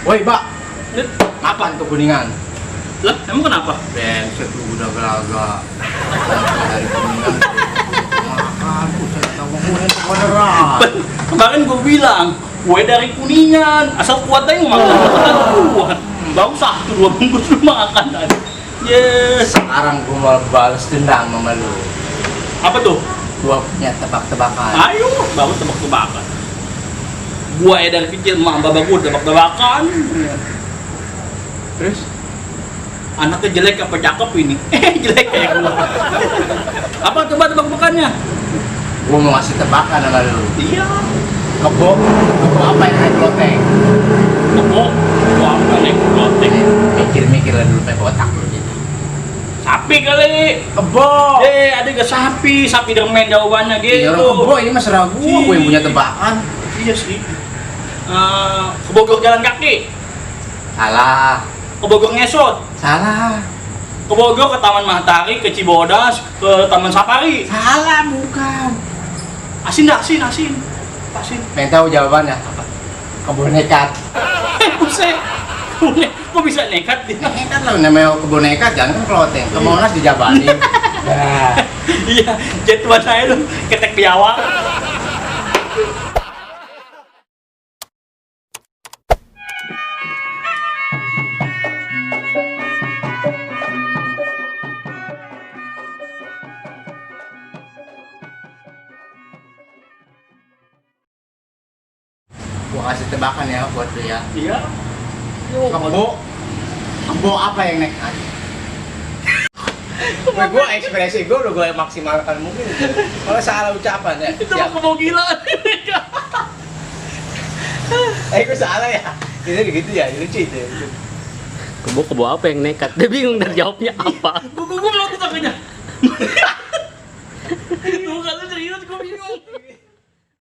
Woi, Pak. Kapan tuh Kuningan? Lah, emang kenapa? Benset lu udah gelaga. Dari Kuningan. Makan, buset tahu Kuningan tuh beneran. Kemarin gue bilang, gue dari Kuningan, asal kuat aja makan kuat. Baru 1-2 bungkus lu makan tadi. Yes. Sekarang gua mau balas dendam sama lu. Apa tuh? Gua punya tebak-tebakan. Ayo, baru tebak-tebakan. Gua ya dari kecil emak bapak gua tebak-tebakan. Terus Anaknya jelek apa cakep ini? Jelek kayak gua. Apa coba tebak-tebakannya? gua mau ngasih tebakan sama lu. Iya. Kebo apa yang naik loteng? Kebo, gua apa nih lotek? Mikir-mikir lah dulu pakai otak lu jadi. Sapi kali. Kebo. Ada gak sapi? Sapi dermen jawabannya Iya, gitu. kebo ini mas ragu, gua yang punya tebakan. Iya sih. Ke Bogor jalan kaki. Salah, Ke Bogor ngesot. salah, Ke Bogor ke Taman Matahari, ke Cibodas, ke Taman Safari. salah bukan. Asin dah, asin, asin. Asin. Pengen tahu jawabannya? Apa? Kebun nekat. Buset. Kok bisa nekat dia? Nekat lah namanya kebun nekat, jangan kan keloteng. Ke Monas dijabanin. Nah, Iya, jatuhan saya lu ketek piawak. gua kasih tebakan ya buat lu ya. Iya. Kebo apa yang nekat? Gua ekspresi gua udah gua maksimalkan mungkin. Kalau salah ucapan ya. Itu mah kebo gila. Gua salah ya. Itu gitu ya, lucu itu. Kebo apa yang nekat? Dia bingung dari jawabnya apa. Gua belum tahu